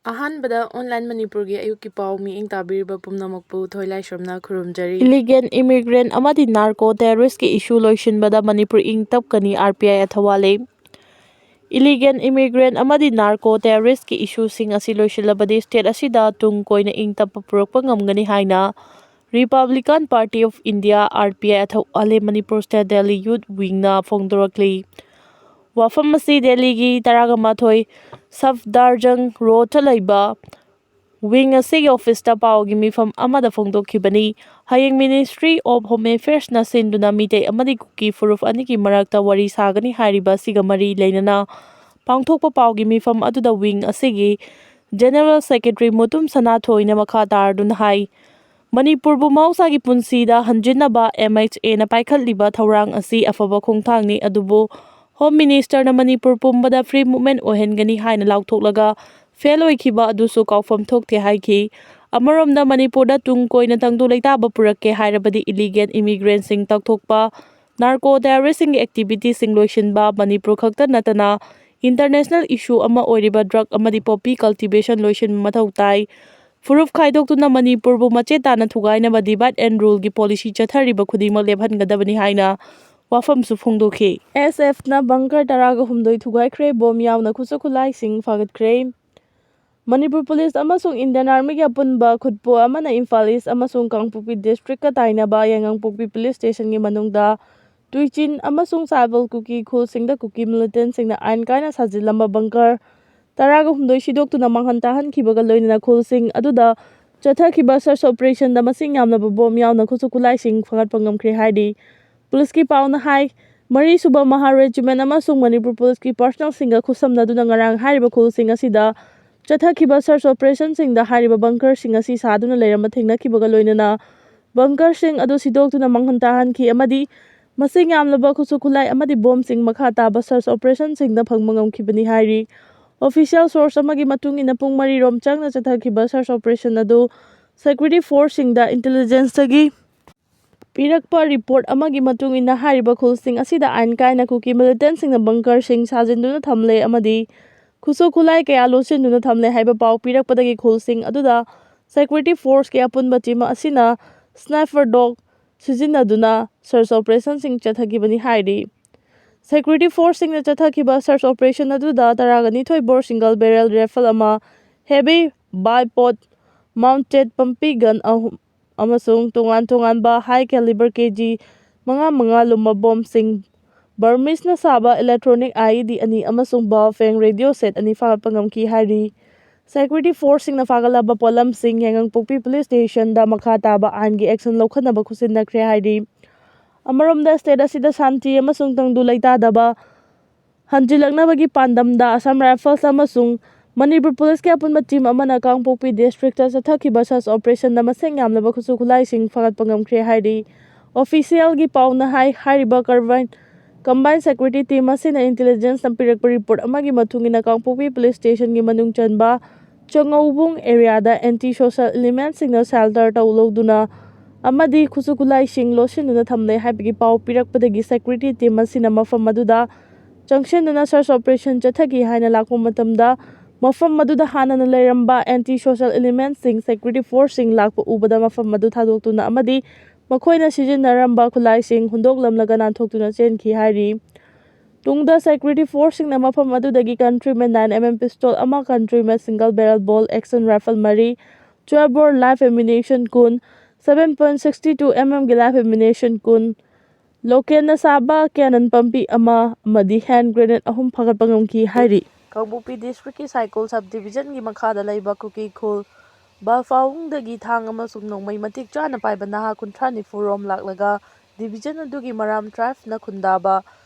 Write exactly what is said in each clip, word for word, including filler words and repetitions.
ꯑꯍꯥꯟꯕꯗ ꯑꯣꯟꯂꯥꯏꯟ ꯃꯅꯤꯄꯨꯔꯒꯤ ꯑꯌꯨꯛꯀꯤ ꯄꯥꯎ ꯃꯤꯠꯌꯦꯡ ꯇꯥꯕꯤꯔꯤꯕ ꯄꯨꯝꯅꯃꯛꯄꯨ ꯊꯣꯏꯂꯥꯏꯁ꯭ꯔꯝꯅ ꯈꯨꯔꯨꯝꯖꯔꯤ꯫ Illegal immigrant ꯑꯃꯗꯤ narco terrorist ꯀꯤ issue ꯂꯣꯏꯁꯤꯟꯕꯗ ꯃꯅꯤꯄꯨꯔ ꯏꯪ ꯇꯞꯀꯅꯤ, R P I ꯑꯊꯧ ꯑꯥꯂꯦ꯫ Illegal immigrant ꯑꯃꯗꯤ narco terrorist ꯀꯤ issue ꯁꯤꯡ ꯑꯁꯤ ꯂꯣꯏꯁꯤꯜꯂꯕꯗꯤ state ꯑꯁꯤꯗ ꯇꯨꯡ ꯀꯣꯏꯅ ꯏꯪ ꯇꯞꯄ ꯄꯨꯔꯛꯄ ꯉꯝꯒꯅꯤ ꯍꯥꯏꯅ Republican Party of India, R P I ꯑꯊꯧ Ali Manipur state Delhi youth wing ꯅ ꯐꯣꯡꯗꯣꯔꯛꯂꯤ꯫ ꯋꯥꯐꯝ ꯑꯁꯤ ꯗꯦꯜꯂꯤꯒꯤ ꯇꯔꯥꯒ ꯃꯥꯊꯣꯏ ꯁꯐꯗꯔꯖꯪ ꯔꯣꯗꯇ ꯂꯩꯕ wing ꯑꯁꯤꯒꯤ office ꯇ ꯄꯥꯎꯒꯤ ꯃꯤꯐꯝ ꯑꯃꯗ ꯐꯣꯡꯗꯣꯛꯈꯤꯕꯅꯤ꯫ ꯍꯌꯦꯡ Ministry of Home Affairs ꯅ ꯁꯤꯟꯗꯨꯅ ꯃꯤꯇꯩ ꯑꯃꯗꯤ ꯀꯨꯀꯤ ꯐꯨꯔꯨꯞ ꯑꯅꯤꯒꯤ ꯃꯔꯛꯇ ꯋꯥꯔꯤ ꯁꯥꯒꯅꯤ ꯍꯥꯏꯔꯤꯕ ꯑꯁꯤꯒ ꯃꯔꯤ ꯂꯩꯅꯅ ꯄꯥꯡꯊꯣꯛꯄ ꯄꯥꯎꯒꯤ ꯃꯤꯐꯝ ꯑꯗꯨꯗ wing ꯑꯁꯤꯒꯤ General Secretary ꯃꯨꯇꯨꯝ ꯁꯅꯥꯊꯣꯏꯅ ꯃꯈꯥ ꯇꯥꯔꯗꯨꯅ ꯍꯥꯏ, ꯃꯅꯤꯄꯨꯔꯕꯨ ꯃꯍꯧꯁꯥꯒꯤ ꯄꯨꯟꯁꯤꯗ ꯍꯟꯖꯤꯟꯅꯕ M H A ꯅ ꯄꯥꯏꯈꯠꯂꯤꯕ ꯊꯧꯔꯥꯡ ꯑꯁꯤ ꯑꯐꯕ ꯈꯣꯡꯊꯥꯡꯅꯤ, ꯑꯗꯨꯕꯨ Home Minister ꯅ ꯃꯅꯤꯄꯨꯔ ꯄꯨꯝꯕꯗ free movement ꯑꯣꯏꯍꯟꯒꯅꯤ ꯍꯥꯏꯅ ꯂꯥꯎꯊꯣꯛꯂꯒ fail ꯑꯣꯏꯈꯤꯕ ꯑꯗꯨꯁꯨ ꯀꯥꯎꯐꯝ ꯊꯣꯛꯇꯦ ꯍꯥꯏꯈꯤ꯫ ꯑꯃꯔꯣꯝꯗ ꯃꯅꯤꯄꯨꯔꯗ ꯇꯨꯡ ꯀꯣꯏꯅ ꯇꯪꯗꯨ ꯂꯩꯇꯥꯕ ꯄꯨꯔꯛꯀꯦ ꯍꯥꯏꯔꯕꯗꯤ illegal immigrant ꯁꯤꯡ ꯇꯛꯊꯣꯛꯄ, narco terrorist ꯁꯤꯡꯒꯤ activity ꯁꯤꯡ ꯂꯣꯏꯁꯤꯟꯕ, ꯃꯅꯤꯄꯨꯔ ꯈꯛꯇ ꯅꯠꯇꯅ international issue ꯑꯃ ꯑꯣꯏꯔꯤꯕ drug ꯑꯃꯗꯤ poppy cultivation ꯂꯣꯏꯁꯤꯟꯕ ꯃꯊꯧ ꯇꯥꯏ꯫ ꯐꯨꯔꯨꯞ ꯈꯥꯏꯗꯣꯛꯇꯨꯅ ꯃꯅꯤꯄꯨꯔꯕꯨ ꯃꯆꯦꯠ ꯇꯥꯅ ꯊꯨꯒꯥꯏꯅꯕ divide and rule ꯒꯤ policy ꯆꯠꯊꯔꯤꯕ ꯈꯨꯗꯤꯡꯃꯛ ꯂꯦꯞꯍꯟꯒꯗꯕꯅꯤ ꯍꯥꯏꯅ ꯋꯥꯐꯝꯁꯨ ꯐꯣꯡꯗꯣꯛꯈꯤ꯫ S F ꯅ bunker ꯇꯔꯥꯒ ꯍꯨꯝꯗꯣꯏ ꯊꯨꯒꯥꯏꯈ꯭ꯔꯦ, ꯕꯣꯝ ꯌꯥꯎꯅ ꯈꯨꯠꯁꯨ ꯈꯨꯠꯂꯥꯏꯁꯤꯡ ꯐꯥꯒꯠꯈ꯭ꯔꯦ꯫ ꯃꯅꯤꯄꯨꯔ ꯄꯨꯂꯤꯁ ꯑꯃꯁꯨꯡ Indian Army ꯒꯤ ꯑꯄꯨꯟꯕ ꯈꯨꯠꯄꯨ ꯑꯃꯅ ꯏꯝꯐꯥꯜ ꯏꯁ ꯑꯃꯁꯨꯡ ꯀꯥꯡꯄꯣꯛꯄꯤ district ꯀ ꯇꯥꯏꯅꯕ ꯌꯥꯏꯉꯪꯄꯣꯛꯄꯤ police station ꯒꯤ ꯃꯅꯨꯡꯗ ꯇꯨꯏꯆꯤꯟ ꯑꯃꯁꯨꯡ ꯁꯥꯏꯕꯜ ꯀꯨꯀꯤ ꯈꯨꯜꯁꯤꯡꯗ ꯀꯨꯀꯤ militant ꯁꯤꯡꯅ ꯑꯥꯏꯟ ꯀꯥꯏꯅ ꯁꯥꯖꯤꯜꯂꯝꯕ bunker ꯇꯔꯥꯒ ꯍꯨꯝꯗꯣꯏ ꯁꯤꯗꯣꯛꯇꯨꯅ ꯃꯥꯡꯍꯟ ꯇꯥꯍꯟꯈꯤꯕꯒ ꯂꯣꯏꯅꯅ ꯈꯨꯜꯁꯤꯡ ꯑꯗꯨꯗ ꯆꯠꯊꯈꯤꯕ search operation ꯗ ꯃꯁꯤꯡ ꯌꯥꯝꯂꯕ ꯕꯣꯝ ꯌꯥꯎꯅ ꯈꯨꯠꯁꯨ ꯈꯨꯠꯂꯥꯏꯁꯤꯡ ꯐꯥꯒꯠꯄ ꯉꯝꯈ꯭ꯔꯦ ꯍꯥꯏꯔꯤ꯫ ꯄꯨꯂꯤꯁꯀꯤ ꯄꯥꯎꯅ ꯍꯥꯏ, ꯃꯔꯤꯁꯨꯕ ꯃꯍꯥ regiment ꯑꯃꯁꯨꯡ ꯃꯅꯤꯄꯨꯔ ꯄꯨꯂꯤꯁꯀꯤ personnel ꯁꯤꯡꯒ ꯈꯨꯠꯁꯝꯅꯗꯨꯅ ꯉꯔꯥꯡ ꯍꯥꯏꯔꯤꯕ ꯈꯨꯜꯁꯤꯡ ꯑꯁꯤꯗ ꯆꯠꯊꯈꯤꯕ search operation ꯁꯤꯡꯗ ꯍꯥꯏꯔꯤꯕ bunker ꯁꯤꯡ ꯑꯁꯤ ꯁꯥꯗꯨꯅ ꯂꯩꯔꯝꯕ ꯊꯦꯡꯅꯈꯤꯕꯒ ꯂꯣꯏꯅꯅ bunker ꯁꯤꯡ ꯑꯗꯨ ꯁꯤꯗꯣꯛꯇꯨꯅ ꯃꯥꯡꯍꯟ ꯇꯥꯍꯟꯈꯤ ꯑꯃꯗꯤ ꯃꯁꯤꯡ ꯌꯥꯝꯂꯕ ꯈꯨꯠꯁꯨ ꯈꯨꯠꯂꯥꯏ ꯑꯃꯗꯤ ꯕꯣꯝꯁꯤꯡ ꯃꯈꯥ ꯇꯥꯕ search operation ꯁꯤꯡꯗ ꯐꯪꯕ ꯉꯝꯈꯤꯕꯅꯤ ꯍꯥꯏꯔꯤ꯫ Official source ꯑꯃꯒꯤ ꯃꯇꯨꯡ ꯏꯟꯅ ꯄꯨꯡ ꯃꯔꯤ ꯔꯣꯝ ꯆꯪꯅ ꯆꯠꯊꯈꯤꯕ search operation ꯑꯗꯨ security force ꯁꯤꯡꯗ intelligence ꯇꯒꯤ ꯄꯤꯔꯛꯄ report ꯑꯃꯒꯤ ꯃꯇꯨꯡ ꯏꯟꯅ ꯍꯥꯏꯔꯤꯕ ꯈꯨꯜꯁꯤꯡ ꯑꯁꯤꯗ ꯑꯥꯏꯟ ꯀꯥꯏꯅ ꯀꯨꯀꯤ militant ꯁꯤꯡꯅ bunker ꯁꯤꯡ ꯁꯥꯖꯤꯟꯗꯨꯅ ꯊꯝꯂꯦ ꯑꯃꯗꯤ ꯈꯨꯠꯁꯨ ꯈꯨꯠꯂꯥꯏ ꯀꯌꯥ ꯂꯣꯠꯁꯤꯟꯗꯨꯅ ꯊꯝꯂꯦ ꯍꯥꯏꯕ ꯄꯥꯎ ꯄꯤꯔꯛꯄꯗꯒꯤ ꯈꯨꯜꯁꯤꯡ ꯑꯗꯨꯗ security forceꯀꯤ ꯑꯄꯨꯟꯕ team ꯑꯁꯤꯅ sniper dog ꯁꯤꯖꯤꯟꯅꯗꯨꯅ search operationꯁꯤꯡ ꯆꯠꯊꯈꯤꯕꯅꯤ ꯍꯥꯏꯔꯤ꯫ Security forceꯁꯤꯡꯅ ꯆꯠꯊꯈꯤꯕ search operation ꯑꯗꯨꯗ ꯇꯔꯥꯒ ꯅꯤꯊꯣꯏ bore single barrel rifle ꯑꯃ, heavy bipod mounted pumpy gun ꯑꯍꯨꯝ ꯑꯃꯁꯨꯡ ꯇꯣꯉꯥꯟ ꯇꯣꯉꯥꯟꯕ high caliber ꯀꯦ ꯖꯤ ꯃꯉꯥ ꯃꯉꯥ ꯂꯨꯝꯕ ꯕꯣꯝꯁꯤꯡ, Burmeseꯅ ꯁꯥꯕ electronic I E D ꯑꯅꯤ ꯑꯃꯁꯨꯡ Baofeng radio set ꯑꯅꯤ ꯐꯥꯒꯠꯄ ꯉꯝꯈꯤ ꯍꯥꯏꯔꯤ꯫ Security forceꯁꯤꯡꯅ ꯐꯥꯒꯠꯂꯕ ꯄꯣꯠꯂꯝꯁꯤꯡ ꯌꯥꯏꯉꯪꯄꯣꯛꯄꯤ police stationꯗ ꯃꯈꯥ ꯇꯥꯕ ꯑꯥꯏꯟꯒꯤ action ꯂꯧꯈꯠꯅꯕ ꯈꯨꯠꯁꯤꯟꯅꯈ꯭ꯔꯦ ꯍꯥꯏꯔꯤ꯫ ꯑꯃꯔꯣꯝꯗ, state ꯑꯁꯤꯗ ꯁꯥꯟꯇꯤ ꯑꯃꯁꯨꯡ ꯇꯪꯗꯨ ꯂꯩꯇꯥꯗꯕ ꯍꯟꯖꯤꯜꯂꯛꯅꯕꯒꯤ ꯄꯥꯟꯗꯝꯗ Assam Rifles ꯑꯃꯁꯨꯡ ꯃꯅꯤꯄꯨꯔ policeꯀꯤ ꯑꯄꯨꯟꯕ team ꯑꯃꯅ ꯀꯥꯡꯄꯣꯛꯄꯤ districtꯇ ꯆꯠꯊꯈꯤꯕ search operationꯗ ꯃꯁꯤꯡ ꯌꯥꯝꯂꯕ ꯈꯨꯠꯁꯨ ꯈꯨꯠꯂꯥꯏꯁꯤꯡ ꯐꯥꯒꯠꯄ ꯉꯝꯈ꯭ꯔꯦ ꯍꯥꯏꯔꯤ꯫ Officialꯒꯤ ꯄꯥꯎꯅ ꯍꯥꯏ, ꯍꯥꯏꯔꯤꯕ combined, combined security team ꯑꯁꯤꯅ intelligenceꯅ ꯄꯤꯔꯛꯄ report ꯑꯃꯒꯤ ꯃꯇꯨꯡ ꯏꯟꯅ ꯀꯥꯡꯄꯣꯛꯄꯤ police stationꯒꯤ ꯃꯅꯨꯡ ꯆꯟꯕ ꯆꯉꯧꯕꯨꯡ areaꯗ anti social elementꯁꯤꯡꯅ shelter ꯇꯧ ꯂꯧꯗꯨꯅ ꯑꯃꯗꯤ ꯈꯨꯠꯁꯨ ꯈꯨꯠꯂꯥꯏꯁꯤꯡ ꯂꯣꯠꯁꯤꯟꯗꯨꯅ ꯊꯝꯂꯦ ꯍꯥꯏꯕꯒꯤ ꯄꯥꯎ ꯄꯤꯔꯛꯄꯗꯒꯤ security team ꯑꯁꯤꯅ ꯃꯐꯝ ꯑꯗꯨꯗ ꯆꯪꯁꯤꯟꯗꯨꯅ search operation ꯆꯠꯊꯈꯤ ꯍꯥꯏꯅ ꯂꯥꯛꯄ ꯃꯇꯝꯗ, ꯃꯐꯝ ꯑꯗꯨꯗ ꯍꯥꯟꯅꯅ ꯂꯩꯔꯝꯕ anti social elementꯁꯤꯡ security forceꯁꯤꯡ ꯂꯥꯛꯄ ꯎꯕꯗ ꯃꯐꯝ ꯑꯗꯨ ꯊꯥꯗꯣꯛꯇꯨꯅ ꯑꯃꯗꯤ ꯃꯈꯣꯏꯅ ꯁꯤꯖꯤꯟꯅꯔꯝꯕ ꯈꯨꯠꯂꯥꯏꯁꯤꯡ ꯍꯨꯟꯗꯣꯛꯂꯝꯂꯒ ꯅꯥꯟꯊꯣꯛꯇꯨꯅ ꯆꯦꯟꯈꯤ ꯍꯥꯏꯔꯤ꯫ ꯇꯨꯡꯗ security forceꯁꯤꯡꯅ ꯃꯐꯝ ꯑꯗꯨꯗꯒꯤ country made nine M M pistol ꯑꯃ, country made single barrel bolt action rifle ꯃꯔꯤ, twelve bore live ammunition ꯀꯨꯟ, seven point six two M M ꯒꯤ live ammunition ꯀꯨꯟ, ꯂꯣꯀꯦꯜꯅ ꯁꯥꯕ cannon ꯄꯥꯝꯕꯤ ꯑꯃ ꯑꯃꯗꯤ hand grenade ꯑꯍꯨꯝ ꯐꯥꯒꯠꯄ ꯉꯝꯈꯤ ꯍꯥꯏꯔꯤ꯫ ꯀꯥꯡꯄꯣꯛꯄꯤ districtꯀꯤ ꯁꯥꯏꯀꯣꯜ sub divisionꯒꯤ ꯃꯈꯥꯗ ꯂꯩꯕ ꯀꯨꯀꯤ ꯈꯨꯜ ꯕꯥꯜꯐꯥꯎꯡꯗꯒꯤ ꯊꯥꯡ ꯑꯃꯁꯨꯡ ꯅꯣꯡꯃꯩ ꯃꯇꯤꯛ ꯆꯥꯅ ꯄꯥꯏꯕ ꯅꯍꯥ ꯀꯨꯟꯊ꯭ꯔꯥ ꯅꯤꯐꯨ ꯔꯣꯝ ꯂꯥꯛꯂꯒ division ꯑꯗꯨꯒꯤ ꯃꯔꯥꯝ tribeꯅ ꯈꯨꯟꯗꯥꯕ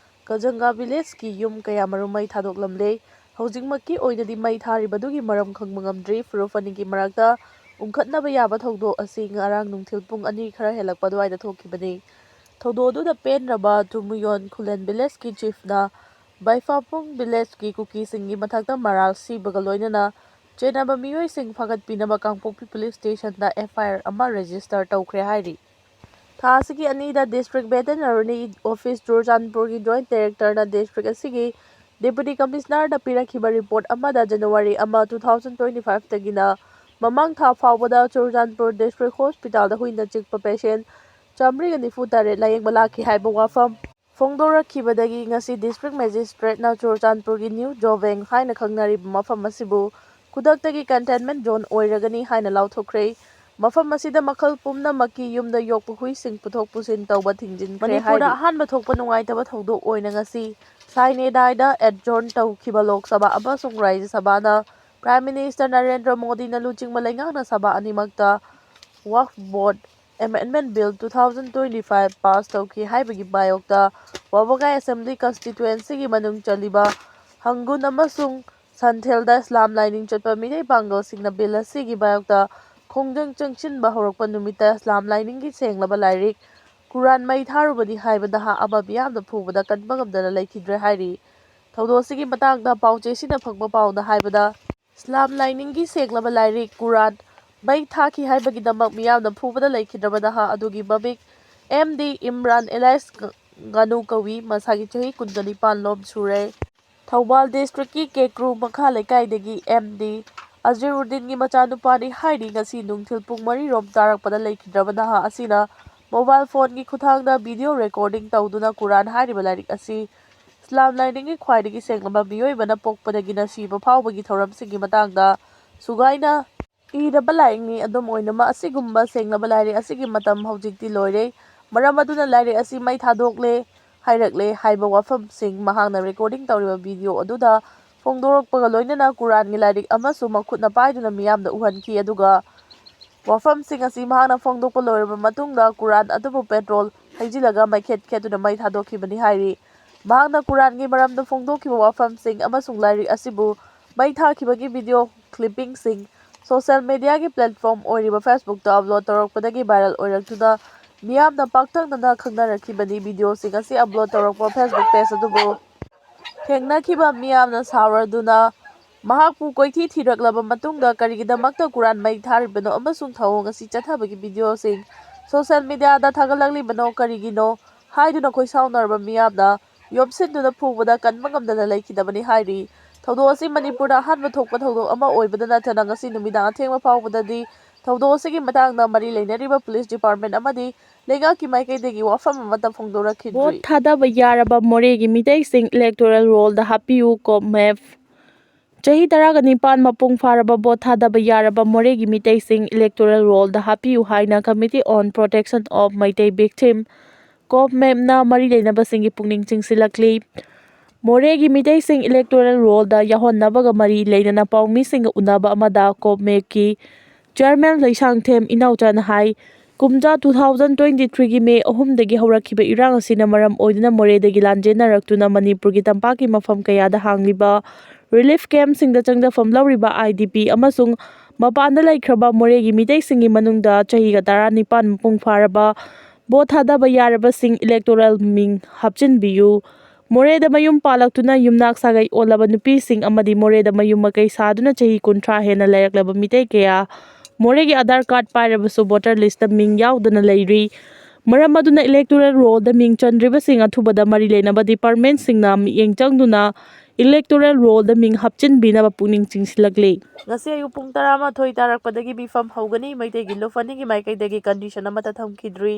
ꯀꯖꯪꯒꯥ villageꯀꯤ ꯌꯨꯝ ꯀꯌꯥꯃꯔꯨꯝ ꯃꯩ ꯊꯥꯗꯣꯛꯂꯝꯂꯦ꯫ ꯍꯧꯖꯤꯛꯃꯛꯀꯤ ꯑꯣꯏꯅꯗꯤ ꯃꯩ ꯊꯥꯔꯤꯕꯗꯨꯒꯤ ꯃꯔꯝ ꯈꯪꯕ ꯉꯝꯗ꯭ꯔꯤ꯫ ꯐꯨꯔꯨꯞ ꯑꯅꯤꯒꯤ ꯃꯔꯛꯇ ꯎꯪꯈꯠꯅꯕ ꯌꯥꯕ ꯊꯧꯗꯣꯛ ꯑꯁꯤ ꯉꯔꯥꯡ ꯅꯨꯡꯊꯤꯜ ꯄꯨꯡ ꯑꯅꯤ ꯈꯔ ꯍꯦꯜꯂꯛꯄ ꯑꯗꯨꯋꯥꯏꯗ ꯊꯣꯛꯈꯤꯕꯅꯤ꯫ ꯊꯧꯗꯣꯛ ꯑꯗꯨꯗ ꯄꯦꯟꯗ꯭ꯔꯕ ꯊꯨꯃꯨꯌꯣꯟ ꯈꯨꯂꯦꯟ villageꯀꯤ chiefꯅ ꯕꯥꯏꯐꯥꯄꯨꯡ villageꯀꯤ ꯀꯨꯀꯤꯁꯤꯡꯒꯤ ꯃꯊꯛꯇ ꯃꯔꯥꯜ ꯁꯤꯕꯒ ꯂꯣꯏꯅꯅ ꯆꯦꯟꯅꯕ ꯃꯤꯑꯣꯏꯁꯤꯡ ꯐꯥꯒꯠꯄꯤꯅꯕ ꯀꯥꯡꯄꯣꯛꯄꯤ police stationꯗ F I R ꯑꯃ register ꯇꯧꯈ꯭ꯔꯦ ꯍꯥꯏꯔꯤ꯫ ꯊꯥ ꯑꯁꯤꯒꯤ ꯑꯅꯤꯗ district veterinary office ꯆꯨꯔꯆꯥꯟꯄꯨꯔꯒꯤ joint directorꯅ district ꯑꯁꯤꯒꯤ Deputy Commissionerꯗ ꯄꯤꯔꯛꯈꯤꯕ report ꯑꯃꯗ January ꯑꯃ, two thousand twenty five ꯇꯒꯤꯅ ꯃꯃꯥꯡ ꯊꯥ ꯐꯥꯎꯕꯗ ꯆꯨꯔꯆꯥꯟꯄꯨꯔ District Hospitalꯗ ꯍꯨꯏꯅ ꯆꯤꯛꯄ patient ꯆꯥꯃꯔꯤꯒ ꯅꯤꯐꯨ ꯇꯔꯦꯠ ꯂꯥꯌꯦꯡꯕ ꯂꯥꯛꯈꯤ ꯍꯥꯏꯕ ꯋꯥꯐꯝ ꯐꯣꯡꯗꯣꯔꯛꯈꯤꯕꯗꯒꯤ ꯉꯁꯤ District Magistrateꯅ ꯆꯨꯔꯆꯥꯟꯄꯨꯔꯒꯤ New Joveng ꯍꯥꯏꯅ ꯈꯪꯅꯔꯤꯕ ꯃꯐꯝ ꯑꯁꯤꯕꯨ ꯈꯨꯗꯛꯇꯒꯤ containment zone ꯑꯣꯏꯔꯒꯅꯤ ꯍꯥꯏꯅ ꯂꯥꯎꯊꯣꯛꯈ꯭ꯔꯦ꯫ ꯃꯐꯝ ꯑꯁꯤꯗ ꯃꯈꯜ ꯄꯨꯝꯅꯃꯛꯀꯤ ꯌꯨꯝꯗ ꯌꯣꯛꯄ ꯍꯨꯏꯁꯤꯡ ꯄꯨꯊꯣꯛ ꯄꯨꯁꯤꯟ ꯇꯧꯕ ꯊꯤꯡꯖꯤꯟꯈ꯭ꯔꯦ ꯃꯅꯤꯄꯨꯔꯗ ꯍꯥꯏꯔꯤ꯫ ꯑꯍꯥꯟꯕ ꯊꯣꯛꯄ ꯅꯨꯡꯉꯥꯏꯇꯕ ꯊꯧꯗꯣꯛ ꯑꯣꯏꯅ ꯉꯁꯤ ꯁꯥꯏꯅꯦꯗꯥꯏꯗ adjourn ꯇꯧꯈꯤꯕ ꯂꯣꯛ ꯁꯚꯥ ꯑꯃꯁꯨꯡ ꯔꯥꯖ꯭ꯌ ꯁꯚꯥꯅ Prime Minister ꯅꯔꯦꯟꯗ꯭ꯔ ꯃꯣꯗꯤꯅ ꯂꯨꯆꯤꯡꯕ ꯂꯩꯉꯥꯛꯅ ꯁꯚꯥ ꯑꯅꯤꯃꯛꯇ Waqf Board Amendment Bill two thousand twenty five pass ꯇꯧꯈꯤ ꯍꯥꯏꯕꯒꯤ ꯃꯥꯌꯣꯛꯇ ꯋꯥꯕꯒꯥꯏ Assembly Constituencyꯒꯤ ꯃꯅꯨꯡ ꯆꯜꯂꯤꯕ ꯍꯪꯒꯨꯟ ꯑꯃꯁꯨꯡ ꯁꯟꯊꯦꯜꯗ ꯏꯁꯂꯥꯝ ꯂꯥꯏꯅꯤꯡ ꯆꯠꯄ ꯃꯤꯑꯣꯏ ꯄꯥꯡꯒꯜꯁꯤꯡꯅ bill ꯑꯁꯤꯒꯤ ꯃꯥꯌꯣꯛꯇ ꯈꯣꯡꯖꯪ ꯆꯪꯁꯤꯟꯕ ꯍꯧꯔꯛꯄ ꯅꯨꯃꯤꯠꯇ ꯏꯁꯂꯥꯝ ꯂꯥꯏꯅꯤꯡꯒꯤ ꯁꯦꯡꯂꯕ ꯂꯥꯏꯔꯤꯛ ꯀꯨꯔꯥꯟ ꯃꯩ ꯊꯥꯔꯨꯕꯅꯤ ꯍꯥꯏꯕ ꯅꯍꯥ ꯑꯃ ꯃꯤꯌꯥꯝꯅ ꯐꯨꯕꯗ ꯀꯟꯕ ꯉꯝꯗꯅ ꯂꯩꯈꯤꯗ꯭ꯔꯦ ꯍꯥꯏꯔꯤ꯫ ꯊꯧꯗꯣꯛ ꯑꯁꯤꯒꯤ ꯃꯇꯥꯡꯗ ꯄꯥꯎꯆꯦꯁꯤꯡꯅ ꯐꯪꯕ ꯄꯥꯎꯗ ꯍꯥꯏꯕꯗ, ꯏꯁꯂꯥꯝ ꯂꯥꯏꯅꯤꯡꯒꯤ ꯁꯦꯡꯂꯕ ꯂꯥꯏꯔꯤꯛ ꯀꯨꯔꯥꯟ ꯃꯩ ꯊꯥꯈꯤ ꯍꯥꯏꯕꯒꯤꯗꯃꯛ ꯃꯤꯌꯥꯝꯅ ꯐꯨꯕꯗ ꯂꯩꯈꯤꯗ꯭ꯔꯕ ꯅꯍꯥ ꯑꯗꯨꯒꯤ ꯃꯃꯤꯡ M D Imran alias ꯉꯥꯅꯨ ꯀꯧꯏ꯫ ꯃꯁꯥꯒꯤ ꯆꯍꯤ ꯀꯨꯟꯒ ꯅꯤꯄꯥꯟ ꯂꯣꯝ ꯁꯨꯔꯦ꯫ ꯊꯧꯕꯥꯜ districtꯀꯤ ꯀꯦꯀ꯭ꯔꯨ ꯃꯈꯥ ꯂꯩꯀꯥꯏꯗꯒꯤ M D ꯑꯖꯤꯔꯨꯗꯤꯟꯒꯤ ꯃꯆꯥꯅꯨꯄꯥꯅꯤ ꯍꯥꯏꯔꯤ꯫ ꯉꯁꯤ ꯅꯨꯡꯊꯤꯜ ꯄꯨꯡ ꯃꯔꯤ ꯔꯣꯝ ꯇꯥꯔꯛꯄꯗ ꯂꯩꯈꯤꯗ꯭ꯔꯕ ꯅꯍꯥ ꯑꯁꯤꯅ mobile phoneꯒꯤ ꯈꯨꯠꯊꯥꯡꯗ video recording ꯇꯧꯗꯨꯅ ꯀꯨꯔꯥꯟ ꯍꯥꯏꯔꯤꯕ ꯂꯥꯏꯔꯤꯛ ꯑꯁꯤ ꯏꯁꯂꯥꯝ ꯂꯥꯏꯅꯤꯡꯒꯤ ꯈ꯭ꯋꯥꯏꯗꯒꯤ ꯁꯦꯡꯂꯕ ꯃꯤꯑꯣꯏꯕꯅ ꯄꯣꯛꯄꯗꯒꯤꯅ ꯁꯤꯕ ꯐꯥꯎꯕꯒꯤ ꯊꯧꯔꯝꯁꯤꯡꯒꯤ ꯃꯇꯥꯡꯗ ꯁꯨꯒꯥꯏꯅ ꯏꯔꯕ ꯂꯥꯏꯔꯤꯛꯅꯤ꯫ ꯑꯗꯨꯝ ꯑꯣꯏꯅꯃꯛ, ꯑꯁꯤꯒꯨꯝꯕ ꯁꯦꯡꯂꯕ ꯂꯥꯏꯔꯤꯛ ꯑꯁꯤꯒꯤ ꯃꯇꯝ ꯍꯧꯖꯤꯛꯇꯤ ꯂꯣꯏꯔꯦ꯫ ꯃꯔꯝ ꯑꯗꯨꯅ ꯂꯥꯏꯔꯤꯛ ꯑꯁꯤ ꯃꯩ ꯊꯥꯗꯣꯛꯂꯦ ꯍꯥꯏꯔꯛꯂꯦ ꯍꯥꯏꯕ ꯋꯥꯐꯝꯁꯤꯡ ꯃꯍꯥꯛꯅ recording ꯇꯧꯔꯤꯕ video ꯑꯗꯨꯗ ꯐꯣꯡꯗꯣꯔꯛꯄꯒ ꯂꯣꯏꯅꯅ ꯀꯨꯔꯥꯟꯒꯤ ꯂꯥꯏꯔꯤꯛ ꯑꯃꯁꯨ ꯃꯈꯨꯠꯅ ꯄꯥꯏꯗꯨꯅ ꯃꯤꯌꯥꯝꯗ ꯎꯍꯟꯈꯤ꯫ ꯑꯗꯨꯒ ꯋꯥꯐꯝꯁꯤꯡ ꯑꯁꯤ ꯃꯍꯥꯛꯅ ꯐꯣꯡꯗꯣꯛꯄ ꯂꯣꯏꯔꯕ ꯃꯇꯨꯡꯗ ꯀꯨꯔꯥꯟ ꯑꯗꯨꯕꯨ petrol ꯍꯩꯖꯤꯜꯂꯒ ꯃꯩꯈꯦꯠ ꯈꯦꯠꯇꯨꯅ ꯃꯩ ꯊꯥꯗꯣꯛꯈꯤꯕꯅꯤ ꯍꯥꯏꯔꯤ꯫ ꯃꯍꯥꯛꯅ ꯀꯨꯔꯥꯟꯒꯤ ꯃꯔꯝꯗ ꯐꯣꯡꯗꯣꯛꯈꯤꯕ ꯋꯥꯐꯝꯁꯤꯡ ꯑꯃꯁꯨꯡ ꯂꯥꯏꯔꯤꯛ ꯑꯁꯤꯕꯨ ꯃꯩ ꯊꯥꯈꯤꯕꯒꯤ video clippingꯁꯤꯡ social mediaꯒꯤ platform ꯑꯣꯏꯔꯤꯕ Facebookꯇ upload ꯇꯧꯔꯛꯄꯗꯒꯤ viral ꯑꯣꯏꯔꯛꯇꯨꯅ ꯃꯤꯌꯥꯝꯅ ꯄꯥꯛꯇꯛꯅꯅ ꯈꯪꯅꯔꯛꯈꯤꯕꯅꯤ꯫ Videoꯁꯤꯡ ꯑꯁꯤ upload ꯇꯧꯔꯛꯄ Facebook page ꯑꯗꯨꯕꯨ ꯊꯦꯡꯅꯈꯤꯕ ꯃꯤꯌꯥꯝꯅ ꯁꯥꯎꯔꯗꯨꯅ ꯃꯍꯥꯛꯄꯨ ꯀꯣꯏꯊꯤ ꯊꯤꯔꯛꯂꯕ ꯃꯇꯨꯡꯗ ꯀꯔꯤꯒꯤꯗꯃꯛꯇ ꯀꯨꯔꯥꯟ ꯃꯩ ꯊꯥꯔꯤꯕꯅꯣ ꯑꯃꯁꯨꯡ ꯊꯧꯑꯣꯡ ꯑꯁꯤ ꯆꯠꯊꯕꯒꯤ videoꯁꯤꯡ social mediaꯗ ꯊꯥꯒꯠꯂꯛꯂꯤꯕꯅꯣ ꯀꯔꯤꯒꯤꯅꯣ ꯍꯥꯏꯗꯨꯅ ꯈꯣꯏꯁꯥꯎꯅꯔꯕ ꯃꯤꯌꯥꯝꯅ ꯌꯣꯝꯁꯤꯟꯗꯨꯅ ꯐꯨꯕꯗ ꯀꯟꯕ ꯉꯝꯗꯅ ꯂꯩꯈꯤꯗꯕꯅꯤ ꯍꯥꯏꯔꯤ꯫ ꯊꯧꯗꯣꯛ ꯑꯁꯤ ꯃꯅꯤꯄꯨꯔꯗ ꯑꯍꯥꯟꯕ ꯊꯣꯛꯄ ꯊꯧꯗꯣꯛ ꯑꯃ ꯑꯣꯏꯕꯗ ꯅꯠꯇꯅ ꯉꯁꯤ ꯅꯨꯃꯤꯗꯥꯡ ꯑꯊꯦꯡꯕ ꯐꯥꯎꯕꯗꯗꯤ ꯊꯧꯗꯣꯛ ꯑꯁꯤꯒꯤ ꯃꯇꯥꯡꯗ ꯃꯔꯤ ꯂꯩꯅꯔꯤꯕ ꯄꯨꯂꯤꯁ ꯗꯤꯄꯥꯔꯠꯃꯦꯟ ꯑꯃꯗꯤ ꯂꯩꯉꯥꯛꯀꯤ ꯃꯥꯏꯀꯩꯗꯒꯤ ꯋꯥꯐꯝ ꯑꯃꯠꯇ ꯐꯣꯡꯗꯣꯔꯛꯈꯤꯗ꯭ꯔꯤ꯫ ꯚꯣꯠ ꯊꯥꯗꯕ ꯌꯥꯔꯕ ꯃꯣꯔꯦꯒꯤ ꯃꯤꯇꯩꯁꯤꯡ electoral roll ꯗ ꯍꯥꯞꯄꯤꯌꯨ, ꯀꯣꯞ ꯃꯦꯞ꯫ ꯆꯍꯤ ꯇꯔꯥꯅꯤꯄꯥꯟ ꯃꯄꯨꯡ ꯐꯥꯔꯕ ꯚꯣꯠ ꯊꯥꯗꯕ ꯌꯥꯔꯕ ꯃꯣꯔꯦꯒꯤ ꯃꯤꯇꯩꯁꯤꯡ electoral roll ꯗ ꯍꯥꯞꯄꯤꯌꯨ ꯍꯥꯏꯅ Committee on Protection of Meitei Victim, ꯀꯣꯞ ꯃꯦꯞꯅ ꯃꯔꯤ ꯂꯩꯅꯕꯁꯤꯡꯒꯤ ꯄꯨꯛꯅꯤꯡ ꯆꯤꯡꯁꯤꯜꯂꯛꯂꯤ꯫ ꯃꯣꯔꯦꯒꯤ ꯃꯤꯇꯩꯁꯤꯡ electoral roll ꯗ ꯌꯥꯎꯍꯟꯅꯕꯒ ꯃꯔꯤ ꯂꯩꯅꯅ ꯄꯥꯎꯃꯤꯁꯤꯡꯒ ꯎꯅꯕ ꯑꯃꯗ ꯀꯣꯞ ꯃꯦꯞꯀꯤ chairman ꯂꯩꯁꯥꯡꯊꯦꯝ ꯏꯅꯥꯎꯆꯥꯅ ꯍꯥꯏ, ꯀꯨꯝꯖꯥ two thousand twenty three ꯒꯤ ꯃꯦ ꯑꯍꯨꯝꯗꯒꯤ ꯍꯧꯔꯛꯈꯤꯕ ꯏꯔꯥꯡ ꯑꯁꯤꯅ ꯃꯔꯝ ꯑꯣꯏꯗꯨꯅ ꯃꯣꯔꯦꯗꯒꯤ ꯂꯥꯟꯖꯦꯟꯅꯔꯛꯇꯨꯅ ꯃꯅꯤꯄꯨꯔꯒꯤ ꯇꯝꯄꯥꯛꯀꯤ ꯃꯐꯝ ꯀꯌꯥꯗ ꯍꯥꯡꯂꯤꯕ relief camp ꯁꯤꯡꯗ ꯆꯪꯖꯐꯝ ꯂꯧꯔꯤꯕ I D P ꯑꯃꯁꯨꯡ ꯃꯄꯥꯟꯗ ꯂꯩꯈ꯭ꯔꯕ ꯃꯣꯔꯦꯒꯤ ꯃꯤꯇꯩꯁꯤꯡꯒꯤ ꯃꯅꯨꯡꯗ ꯆꯍꯤꯒ ꯇꯔꯥꯅꯤꯄꯥꯟ ꯃꯄꯨꯡ ꯐꯥꯔꯕ ꯚꯣꯠ ꯊꯥꯗꯕ ꯌꯥꯔꯕꯁꯤꯡ electoral ꯃꯤꯡ ꯍꯥꯞꯆꯤꯟꯕꯤꯌꯨ꯫ ꯃꯣꯔꯦꯗ ꯃꯌꯨꯝ ꯄꯥꯜꯂꯛꯇꯨꯅ ꯌꯨꯝꯅꯥꯛ ꯁꯥꯒꯩ ꯑꯣꯜꯂꯕ ꯅꯨꯄꯤꯁꯤꯡ ꯑꯃꯗꯤ ꯃꯣꯔꯦꯗ ꯃꯌꯨꯝ ꯃꯀꯩ ꯁꯥꯗꯨꯅ ꯆꯍꯤ ꯀꯨꯟꯊ꯭ꯔꯥ ꯍꯦꯟꯅ ꯂꯩꯔꯛꯂꯕ ꯃꯤꯇꯩ ꯀꯌꯥ ꯃꯣꯔꯦꯒꯤ ꯑꯙꯥꯔ ꯀꯥꯔꯗ ꯄꯥꯏꯔꯕꯁꯨ voter list ꯇ ꯃꯤꯡ ꯌꯥꯎꯗꯅ ꯂꯩꯔꯤ꯫ ꯃꯔꯝ ꯑꯗꯨꯅ electoral roll ꯗ ꯃꯤꯡ ꯆꯟꯗ꯭ꯔꯤꯕꯁꯤꯡ ꯑꯊꯨꯕꯗ ꯃꯔꯤ ꯂꯩꯅꯕ department ꯁꯤꯡꯅ ꯃꯤꯠꯌꯦꯡ ꯆꯪꯗꯨꯅ electoral roll ꯗ ꯃꯤꯡ ꯍꯥꯞꯆꯤꯟꯕꯤꯅꯕ ꯄꯨꯛꯅꯤꯡ ꯆꯤꯡꯁꯤꯜꯂꯛꯂꯤ꯫ ꯉꯁꯤ ꯑꯌꯨꯛ ꯄꯨꯡ ꯇꯔꯥꯃꯥꯊꯣꯏ ꯇꯥꯔꯛꯄꯗꯒꯤ ꯃꯤꯐꯝ ꯍꯧꯒꯅꯤ꯫ ꯃꯩꯇꯩꯒꯤ ꯂꯨꯞ ꯑꯅꯤꯒꯤ ꯃꯥꯏꯀꯩꯗꯒꯤ condition ꯑꯃꯠꯇ ꯊꯝꯈꯤꯗ꯭ꯔꯤ꯫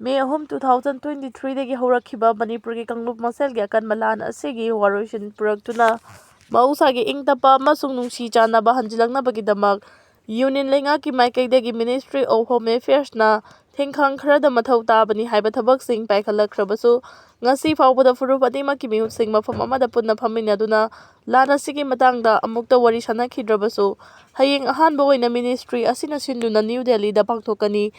ꯃꯦ ꯑꯍꯨꯝ, two thousand twenty three ꯗꯒꯤ ꯍꯧꯔꯛꯈꯤꯕ ꯃꯅꯤꯄꯨꯔꯒꯤ ꯀꯥꯡꯂꯨꯞ ꯃꯁꯦꯜꯒꯤ ꯑꯀꯟꯕ ꯂꯥꯟ ꯑꯁꯤꯒꯤ ꯋꯥꯔꯣꯏꯁꯤꯟ ꯄꯨꯔꯛꯇꯨꯅ ꯃꯍꯧꯁꯥꯒꯤ ꯏꯪ ꯇꯞꯄ ꯑꯃꯁꯨꯡ ꯅꯨꯡꯁꯤ ꯆꯥꯟꯅꯕ ꯍꯟꯖꯤꯜꯂꯛꯅꯕꯒꯤꯗꯃꯛ Union ꯂꯩꯉꯥꯛꯀꯤ ꯃꯥꯏꯀꯩꯗꯒꯤ Ministry of Home Affairs ꯅ ꯊꯦꯡꯈꯥꯡ ꯈꯔꯗ ꯃꯊꯧ ꯇꯥꯕꯅꯤ ꯍꯥꯏꯕ ꯊꯕꯛꯁꯤꯡ ꯄꯥꯏꯈꯠꯂꯛꯈ꯭ꯔꯕꯁꯨ, ꯉꯁꯤ ꯐꯥꯎꯕꯗ ꯐꯨꯔꯨꯞ ꯑꯅꯤꯃꯛꯀꯤ ꯃꯤꯍꯨꯠꯁꯤꯡ ꯃꯐꯝ ꯑꯃꯗ ꯄꯨꯟꯅ ꯐꯝꯃꯤꯟꯅꯗꯨꯅ ꯂꯥꯟ ꯑꯁꯤꯒꯤ ꯃꯇꯥꯡꯗ ꯑꯃꯨꯛꯇ ꯋꯥꯔꯤ ꯁꯥꯅꯈꯤꯗ꯭ꯔꯕꯁꯨ, ꯍꯌꯦꯡ ꯑꯍꯥꯟꯕ ꯑꯣꯏꯅ ministry ꯑꯁꯤꯅ ꯁꯤꯟꯗꯨꯅ ꯅ꯭ꯌꯨ ꯗꯦꯜꯂꯤꯗ ꯄꯥꯡꯊꯣꯛꯀꯅꯤ꯫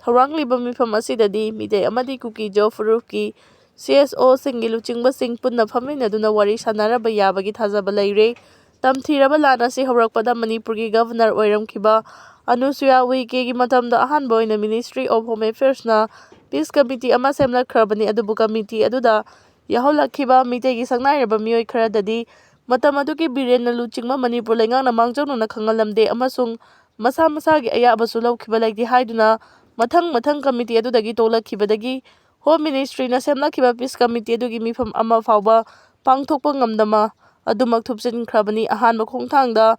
ꯊꯧꯔꯥꯡꯂꯤꯕ ꯃꯤꯐꯝ ꯑꯁꯤꯗꯗꯤ ꯃꯤꯇꯩ ꯑꯃꯗꯤ ꯀꯨꯀꯤ-ꯖꯣ ꯐꯨꯔꯨꯞꯀꯤ C S O ꯁꯤꯡꯒꯤ ꯂꯨꯆꯤꯡꯕꯁꯤꯡ ꯄꯨꯟꯅ ꯐꯝꯃꯤꯟꯅꯗꯨꯅ ꯋꯥꯔꯤ ꯁꯥꯅꯔꯕ ꯌꯥꯕꯒꯤ ꯊꯥꯖꯕ ꯂꯩꯔꯦ꯫ ꯇꯝꯊꯤꯔꯕ ꯂꯥꯟ ꯑꯁꯤ ꯍꯧꯔꯛꯄꯗ ꯃꯅꯤꯄꯨꯔꯒꯤ Governor ꯑꯣꯏꯔꯝꯈꯤꯕ ꯑꯅꯨꯁꯨꯌꯥ ꯎꯏꯀꯦꯒꯤ ꯃꯇꯝꯗ ꯑꯍꯥꯟꯕ ꯑꯣꯏꯅ Ministry of Home Affairs ꯅ Peace Committee ꯑꯃ ꯁꯦꯝꯂꯛꯈ꯭ꯔꯕꯅꯤ, ꯑꯗꯨꯕꯨ committee ꯑꯗꯨꯗ ꯌꯥꯎꯍꯜꯂꯛꯈꯤꯕ ꯃꯤꯇꯩꯒꯤ ꯁꯛꯅꯥꯏꯔꯕ ꯃꯤꯑꯣꯏ ꯈꯔꯗꯗꯤ ꯃꯇꯝ ꯑꯗꯨꯒꯤ ꯕꯤꯔꯦꯟꯅ ꯂꯨꯆꯤꯡꯕ ꯃꯅꯤꯄꯨꯔ ꯂꯩꯉꯥꯛꯅ ꯃꯥꯡꯖꯧꯅꯅ ꯈꯪꯍꯜꯂꯝꯗꯦ ꯑꯃꯁꯨꯡ ꯃꯁꯥ ꯃꯁꯥꯒꯤ ꯑꯌꯥꯕꯁꯨ ꯂꯧꯈꯤꯕ ꯂꯩꯇꯦ ꯍꯥꯏꯗꯨꯅ ꯃꯊꯪ ꯃꯊꯪ committee ꯑꯗꯨꯗꯒꯤ ꯇꯣꯛꯂꯛꯈꯤꯕꯗꯒꯤ Home Ministryꯅ ꯁꯦꯝꯂꯛꯈꯤꯕ Peace Committee ꯑꯗꯨꯒꯤ ꯃꯤꯐꯝ ꯑꯃ ꯐꯥꯎꯕ ꯄꯥꯡꯊꯣꯛꯄ ꯉꯝꯗꯕ ꯑꯗꯨꯃꯛ ꯊꯨꯞꯆꯤꯟꯈ꯭ꯔꯕꯅꯤ꯫ ꯑꯍꯥꯟꯕ ꯈꯣꯡꯊꯥꯡꯗ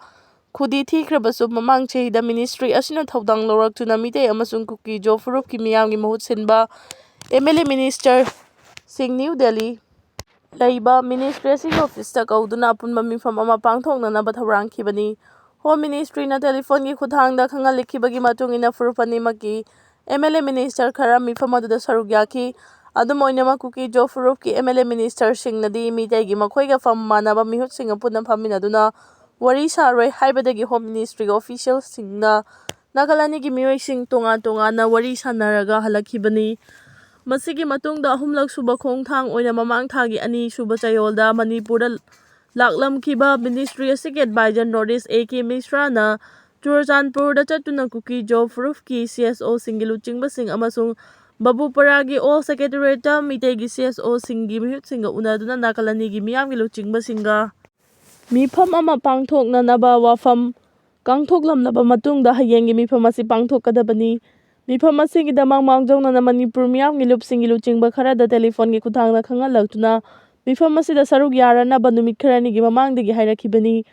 ꯈꯨꯗꯤ ꯊꯤꯈ꯭ꯔꯕꯁꯨ, ꯃꯃꯥꯡ ꯆꯍꯤꯗ ministry ꯑꯁꯤꯅ ꯊꯧꯗꯥꯡ ꯂꯧꯔꯛꯇꯨꯅ ꯃꯤꯇꯩ ꯑꯃꯁꯨꯡ ꯀꯨꯀꯤ-ꯖꯣ ꯐꯨꯔꯨꯞꯀꯤ ꯃꯤꯌꯥꯝꯒꯤ ꯃꯍꯨꯠ ꯁꯤꯟꯕ MLA ministerꯁꯤꯡ New Delhi ꯂꯩꯕ ministry ꯑꯁꯤꯒꯤ officeꯇ ꯀꯧꯗꯨꯅ ꯑꯄꯨꯟꯕ ꯃꯤꯐꯝ ꯑꯃ ꯄꯥꯡꯊꯣꯛꯅꯅꯕ ꯊꯧꯔꯥꯡꯈꯤꯕꯅꯤ꯫ Home Ministryꯅ telephoneꯒꯤ ꯈꯨꯠꯊꯥꯡꯗ ꯈꯪꯍꯜꯂꯛꯈꯤꯕꯒꯤ ꯃꯇꯨꯡ ꯏꯟꯅ, ꯐꯨꯔꯨꯞ ꯑꯅꯤꯃꯛꯀꯤ MLA minister ꯈꯔ ꯃꯤꯐꯝ ꯑꯗꯨꯗ ꯁꯔꯨꯛ ꯌꯥꯈꯤ꯫ ꯑꯗꯨꯝ ꯑꯣꯏꯅꯃꯛ, ꯀꯨꯀꯤ-ꯖꯣ ꯐꯨꯔꯨꯞꯀꯤ MLA ministerꯁꯤꯡꯅꯗꯤ ꯃꯤꯇꯩꯒꯤ ꯃꯈꯣꯏꯒ ꯐꯝ ꯃꯥꯟꯅꯕ ꯃꯤꯍꯨꯠꯁꯤꯡꯒ ꯄꯨꯟꯅ ꯐꯝꯃꯤꯟꯅꯗꯨꯅ ꯋꯥꯔꯤ ꯁꯥꯔꯣꯏ ꯍꯥꯏꯕꯗꯒꯤ Home Ministryꯒꯤ officialꯁꯤꯡꯅ ꯅꯥꯀꯜ ꯑꯅꯤꯒꯤ ꯃꯤꯑꯣꯏꯁꯤꯡ ꯇꯣꯉꯥꯟ ꯇꯣꯉꯥꯟꯅ ꯋꯥꯔꯤ ꯁꯥꯟꯅꯔꯒ ꯍꯜꯂꯛꯈꯤꯕꯅꯤ꯫ ꯃꯁꯤꯒꯤ ꯃꯇꯨꯡꯗ ꯑꯍꯨꯝꯂꯛ ꯁꯨꯕ ꯈꯣꯡꯊꯥꯡ ꯑꯣꯏꯅ ꯃꯃꯥꯡ ꯊꯥꯒꯤ ꯑꯅꯤꯁꯨꯕ ꯆꯌꯣꯜꯗ ꯃꯅꯤꯄꯨꯔꯗ ꯂꯥꯛꯂꯝꯈꯤꯕ ministry ꯑꯁꯤꯒꯤ advisor North East A K ꯃꯤꯁ꯭ꯔꯥꯅ ꯆꯨꯔꯆꯥꯟꯄꯨꯔꯗ ꯆꯠꯇꯨꯅ ꯀꯨꯀꯤ-ꯖꯣ ꯐꯨꯔꯨꯞꯀꯤ CSOꯁꯤꯡꯒꯤ ꯂꯨꯆꯤꯡꯕꯁꯤꯡ ꯑꯃꯁꯨꯡ ꯕꯕꯨꯄꯔꯥꯒꯤ all secretariatꯇ ꯃꯤꯇꯩꯒꯤ CSOꯁꯤꯡꯒꯤ ꯃꯤꯍꯨꯠꯁꯤꯡꯒ ꯎꯅꯗꯨꯅ ꯅꯥꯀꯜ ꯑꯅꯤꯒꯤ ꯃꯤꯌꯥꯝꯒꯤ ꯂꯨꯆꯤꯡꯕꯁꯤꯡꯒ ꯃꯤꯐꯝ ꯑꯃ ꯄꯥꯡꯊꯣꯛꯅꯅꯕ ꯋꯥꯐꯝ ꯀꯥꯡꯊꯣꯛꯂꯝꯂꯕ ꯃꯇꯨꯡꯗ ꯍꯌꯦꯡꯒꯤ ꯃꯤꯐꯝ ꯑꯁꯤ ꯄꯥꯡꯊꯣꯛꯀꯗꯕꯅꯤ꯫ ꯃꯤꯐꯝ ꯑꯁꯤꯒꯤꯗꯃꯛ ꯃꯥꯡꯖꯧꯅꯅ ꯃꯅꯤꯄꯨꯔ ꯃꯤꯌꯥꯝꯒꯤ ꯂꯨꯞꯁꯤꯡꯒꯤ ꯂꯨꯆꯤꯡꯕ ꯈꯔꯗ telephoneꯒꯤ ꯈꯨꯠꯊꯥꯡꯗ ꯈꯪꯍꯜꯂꯛꯇꯨꯅ ꯃꯤꯐꯝ ꯑꯁꯤꯗ ꯁꯔꯨꯛ ꯌꯥꯔꯅꯕ ꯅꯨꯃꯤꯠ ꯈꯔꯅꯤꯒꯤ ꯃꯃꯥꯡꯗꯒꯤ ꯍꯥꯏꯔꯛꯈꯤꯕꯅꯤ꯫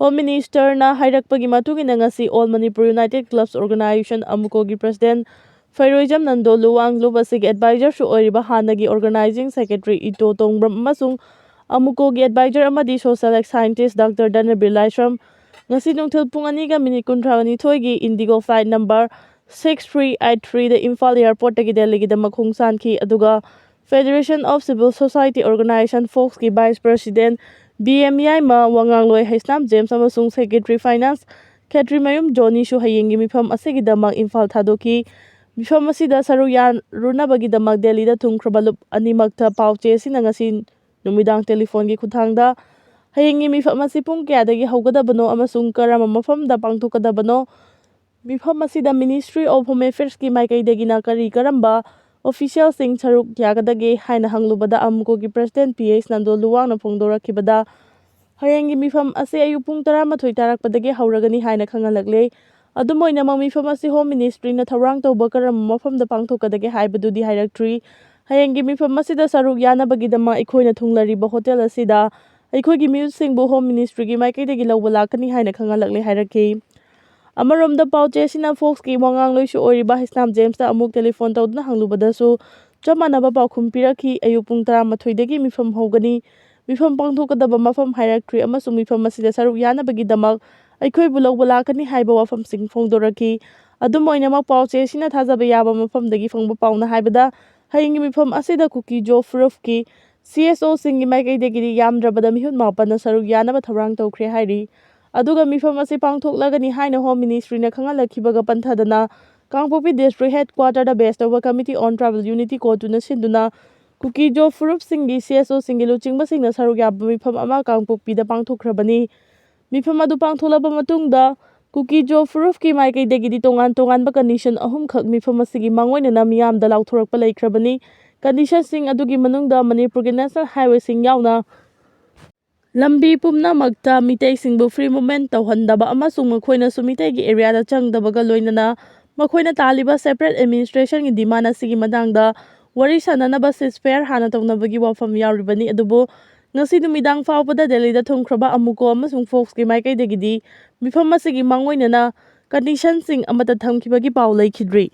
Home Ministerꯅ ꯍꯥꯏꯔꯛꯄꯒꯤ ꯃꯇꯨꯡ ꯏꯟꯅ, ꯉꯁꯤ All Manipur United Clubs Organisation, AMUCOꯒꯤ president ꯐꯩꯔꯣꯏꯖꯝ Nando Luwang, ꯂꯨꯞ ꯑꯁꯤꯒꯤ advisorꯁꯨ ꯑꯣꯏꯔꯤꯕ ꯍꯥꯟꯅꯒꯤ organizing secretary ꯏꯇꯣ ꯇꯣꯡꯕ꯭ꯔꯝ ꯑꯃꯁꯨꯡ AMUCOꯒꯤ advisor ꯑꯃꯗꯤ social scientist Doctor ꯙꯅꯕꯤꯔ ꯂꯥꯏꯁ꯭ꯔꯝ ꯉꯁꯤ ꯅꯨꯡꯊꯤꯜ ꯄꯨꯡ ꯑꯅꯤꯒ ꯃꯤꯅꯤꯠ ꯀꯨꯟꯊ꯭ꯔꯥꯅꯤꯊꯣꯏꯒꯤ Indigo flight number six three eight threeꯗ ꯏꯝꯐꯥꯜ airportꯇꯒꯤ ꯗꯦꯜꯂꯤꯒꯤꯗꯃꯛ ꯈꯣꯡꯁꯥꯟꯈꯤ꯫ ꯑꯗꯨꯒ Federation of Civil Society Organisation, ꯐꯣꯛꯁꯀꯤ vice president B M Yaima, ꯋꯥꯉꯥꯡꯂꯣꯏ ꯍꯩꯁꯅꯥꯝ ꯖꯦꯝꯁ ꯑꯃꯁꯨꯡ secretary finance ꯈꯦꯇ꯭ꯔꯤꯃꯌꯨꯝ ꯖꯣꯅꯤꯁꯨ ꯍꯌꯦꯡꯒꯤ ꯃꯤꯐꯝ ꯑꯁꯤꯒꯤꯗꯃꯛ ꯏꯝꯐꯥꯜ ꯊꯥꯗꯣꯛꯈꯤ꯫ ꯃꯤꯐꯝ ꯑꯁꯤꯗ ꯁꯔꯨꯛ ꯌꯥꯔꯨꯅꯕꯒꯤꯗꯃꯛ ꯗꯦꯜꯂꯤꯗ ꯊꯨꯡꯈ꯭ꯔꯕ ꯂꯨꯞ ꯑꯅꯤꯃꯛꯇ ꯄꯥꯎ ꯆꯦ ꯑꯁꯤꯅ ꯉꯁꯤ ꯅꯨꯃꯤꯗꯥꯡ telephoneꯒꯤ ꯈꯨꯠꯊꯥꯡꯗ ꯍꯌꯦꯡꯒꯤ ꯃꯤꯐꯝ ꯑꯁꯤ ꯄꯨꯡ ꯀꯌꯥꯗꯒꯤ ꯍꯧꯒꯗꯕꯅꯣ ꯑꯃꯁꯨꯡ ꯀꯔꯝꯕ ꯃꯐꯝꯗ ꯄꯥꯡꯊꯣꯛꯀꯗꯕꯅꯣ, ꯃꯤꯐꯝ ꯑꯁꯤꯗ Ministry of Home Affairsꯀꯤ ꯃꯥꯏꯀꯩꯗꯒꯤꯅ ꯀꯔꯤ ꯀꯔꯝꯕ officialꯁꯤꯡ ꯁꯔꯨꯛ ꯌꯥꯒꯗꯒꯦ ꯍꯥꯏꯅ ꯍꯪꯂꯨꯕꯗ, AMUCOꯒꯤ president ꯄꯤ ꯑꯩꯆ ꯅꯟꯗꯣ ꯂꯨꯋꯥꯡꯅ ꯐꯣꯡꯗꯣꯔꯛꯈꯤꯕꯗ, ꯍꯌꯦꯡꯒꯤ ꯃꯤꯐꯝ ꯑꯁꯤ ꯑꯌꯨꯛ ꯄꯨꯡ ꯇꯔꯥꯃꯥꯊꯣꯏ ꯇꯥꯔꯛꯄꯗꯒꯤ ꯍꯧꯔꯒꯅꯤ ꯍꯥꯏꯅ ꯈꯪꯍꯜꯂꯛꯂꯦ꯫ ꯑꯗꯨꯝ ꯑꯣꯏꯅꯃꯛ, ꯃꯤꯐꯝ ꯑꯁꯤ Home Ministryꯅ ꯊꯧꯔꯥꯡ ꯇꯧꯕ ꯀꯔꯝꯕ ꯃꯐꯝꯗ ꯄꯥꯡꯊꯣꯛꯀꯗꯒꯦ ꯍꯥꯏꯕꯗꯨꯗꯤ ꯍꯥꯏꯔꯛꯇ꯭ꯔꯤ꯫ ꯍꯌꯦꯡꯒꯤ ꯃꯤꯐꯝ ꯑꯁꯤꯗ ꯁꯔꯨꯛ ꯌꯥꯅꯕꯒꯤꯗꯃꯛ ꯑꯩꯈꯣꯏꯅ ꯊꯨꯡꯂꯔꯤꯕ ꯍꯣꯇꯦꯜ ꯑꯁꯤꯗ ꯑꯩꯈꯣꯏꯒꯤ ꯃꯤꯍꯨꯠꯁꯤꯡꯕꯨ ꯍꯣꯝ ꯃꯤꯅꯤꯁꯇ꯭ꯔꯤꯒꯤ ꯃꯥꯏꯀꯩꯗꯒꯤ ꯂꯧꯕ ꯂꯥꯛꯀꯅꯤ ꯍꯥꯏꯅ ꯈꯪꯍꯜꯂꯛꯂꯦ ꯍꯥꯏꯔꯛꯈꯤ꯫ ꯑꯃꯔꯣꯝꯗ ꯄꯥꯎ ꯆꯦ ꯑꯁꯤꯅ ꯐꯣꯛꯁꯀꯤ ꯋꯥꯉꯥꯡꯂꯣꯏꯁꯨ ꯑꯣꯏꯔꯤꯕ ꯍꯤꯁꯅꯥꯝ ꯖꯦꯝꯁꯇ ꯑꯃꯨꯛ ꯇꯦꯂꯤꯐꯣꯟ ꯇꯧꯗꯨꯅ ꯍꯪꯂꯨꯕꯗꯁꯨ ꯆꯞ ꯃꯥꯟꯅꯕ ꯄꯥꯎꯈꯨꯝ ꯄꯤꯔꯛꯈꯤ꯫ ꯑꯌꯨꯛ ꯄꯨꯡ ꯇꯔꯥꯃꯥꯊꯣꯏꯗꯒꯤ ꯃꯤꯐꯝ ꯍꯧꯒꯅꯤ꯫ ꯃꯤꯐꯝ ꯄꯥꯡꯊꯣꯛꯀꯗꯕ ꯃꯐꯝ ꯍꯥꯏꯔꯛꯇ꯭ꯔꯤ ꯑꯃꯁꯨꯡ ꯃꯤꯐꯝ ꯑꯁꯤꯗ ꯁꯔꯨꯛ ꯌꯥꯅꯕꯒꯤꯗꯃꯛ ꯑꯩꯈꯣꯏꯕꯨ ꯂꯧꯕ ꯂꯥꯛꯀꯅꯤ ꯍꯥꯏꯕ ꯋꯥꯐꯝꯁꯤꯡ ꯐꯣꯡꯗꯣꯔꯛꯈꯤ꯫ ꯑꯗꯨꯝ ꯑꯣꯏꯅꯃꯛ ꯄꯥꯎ ꯆꯦ ꯑꯁꯤꯅ ꯊꯥꯖꯕ ꯌꯥꯕ ꯃꯐꯝꯗꯒꯤ ꯐꯪꯕ ꯄꯥꯎꯅ ꯍꯥꯏꯕꯗ ꯍꯌꯦꯡꯒꯤ ꯃꯤꯐꯝ ꯑꯁꯤꯗ ꯀꯨꯀꯤꯖꯣ ꯐꯨꯔꯨꯞꯀꯤ ꯁꯤ ꯑꯦꯁ ꯑꯣꯁꯤꯡꯒꯤ ꯃꯥꯏꯀꯩꯗꯒꯤꯗꯤ ꯌꯥꯝꯗ꯭ꯔꯕꯗ ꯃꯤꯍꯨꯠ ꯃꯥꯄꯟꯅ ꯁꯔꯨꯛ ꯌꯥꯅꯕ ꯊꯧꯔꯥꯡ ꯇꯧꯈ꯭ꯔꯦ ꯍꯥꯏꯔꯤ꯫ ꯑꯗꯨꯒ ꯃꯤꯐꯝ ꯑꯁꯤ ꯄꯥꯡꯊꯣꯛꯂꯒꯅꯤ ꯍꯥꯏꯅ ꯍꯣꯝ ꯃꯤꯅꯤꯁꯇ꯭ꯔꯤꯅ ꯈꯪꯍꯜꯂꯛꯈꯤꯕꯒ ꯄꯟꯊꯗꯅ ꯀꯥꯡꯄꯣꯛꯄꯤ ꯗꯤꯁꯇ꯭ꯔꯤꯛ ꯍꯦꯗ ꯀ꯭ꯋꯥꯇꯔꯗ ꯕꯦꯁ ꯇꯧꯕ ꯀꯃꯤꯇꯤ ꯑꯣꯟ ꯇ꯭ꯔꯥꯏꯕꯦꯜ ꯌꯨꯅꯤꯇꯤ ꯀꯣꯔꯠꯇꯨꯅ ꯁꯤꯟꯗꯨꯅ ꯀꯨꯀꯤꯖꯣ ꯐꯨꯔꯨꯞꯁꯤꯡꯒꯤ ꯁꯤ ꯑꯦꯁ ꯑꯣꯁꯤꯡꯒꯤ ꯂꯨꯆꯤꯡꯕꯁꯤꯡꯅ ꯁꯔꯨꯛ ꯌꯥꯕ ꯃꯤꯐꯝ ꯑꯃ ꯀꯥꯡꯄꯣꯛꯄꯤꯗ ꯄꯥꯡꯊꯣꯛꯈ꯭ꯔꯕꯅꯤ꯫ ꯃꯤꯐꯝ ꯑꯗꯨ ꯄꯥꯡꯊꯣꯛꯂꯕ ꯃꯇꯨꯡꯗ ꯀꯨꯀꯤꯖꯣ ꯐꯨꯔꯨꯞꯀꯤ ꯃꯥꯏꯀꯩꯗꯒꯤꯗꯤ ꯇꯣꯉꯥꯟ ꯇꯣꯉꯥꯟꯕ ꯀꯟꯗꯤꯁꯟ ꯑꯍꯨꯝꯈꯛ ꯃꯤꯐꯝ ꯑꯁꯤꯒꯤ ꯃꯥꯡꯑꯣꯏꯅꯅ ꯃꯤꯌꯥꯝꯗ ꯂꯥꯎꯊꯣꯔꯛꯄ ꯂꯩꯈ꯭ꯔꯕꯅꯤ꯫ ꯀꯟꯗꯤꯁꯟꯁꯤꯡ ꯑꯗꯨꯒꯤ ꯃꯅꯨꯡꯗ ꯃꯅꯤꯄꯨꯔꯒꯤ ꯅꯦꯁꯅꯦꯜ ꯍꯥꯏꯋꯦꯁꯤꯡ ꯌꯥꯎꯅ ꯂꯝꯕꯤ ꯄꯨꯝꯅꯃꯛꯇ ꯃꯤꯇꯩꯁꯤꯡꯕꯨ ꯐ꯭ꯔꯤ ꯃꯨꯚꯃꯦꯟ ꯇꯧꯍꯟꯗꯕ ꯑꯃꯁꯨꯡ ꯃꯈꯣꯏꯅꯁꯨ ꯃꯤꯇꯩꯒꯤ ꯑꯦꯔꯤꯌꯥꯗ ꯆꯪꯗꯕꯒ ꯂꯣꯏꯅꯅ ꯃꯈꯣꯏꯅ ꯇꯥꯜꯂꯤꯕ ꯁꯦꯄꯔꯦꯠ ꯑꯦꯗꯃꯤꯅꯤꯁꯇ꯭ꯔꯦꯁꯟꯒꯤ ꯗꯤꯃꯥꯟ ꯑꯁꯤꯒꯤ ꯃꯇꯥꯡꯗ ꯋꯥꯔꯤ ꯁꯥꯅꯅꯕ ꯁꯤꯖꯐꯌꯔ ꯍꯥꯟꯅ ꯇꯧꯅꯕꯒꯤ ꯋꯥꯐꯝ ꯌꯥꯎꯔꯤꯕꯅꯤ꯫ ꯑꯗꯨꯕꯨ ꯉꯁꯤ ꯅꯨꯃꯤꯗꯥꯡ ꯐꯥꯎꯕꯗ ꯗꯦꯜꯂꯤꯗ ꯊꯨꯡꯈ꯭ꯔꯕ ꯑꯃꯨꯀꯣ ꯑꯃꯁꯨꯡ ꯐꯣꯛꯁꯀꯤ ꯃꯥꯏꯀꯩꯗꯒꯤꯗꯤ ꯃꯤꯐꯝ ꯑꯁꯤꯒꯤ ꯃꯥꯡꯑꯣꯏꯅꯅ ꯀꯟꯗꯤꯁꯟꯁꯤꯡ ꯑꯃꯠꯇ ꯊꯝꯈꯤꯕꯒꯤ ꯄꯥꯎ ꯂꯩꯈꯤꯗ꯭ꯔꯤ꯫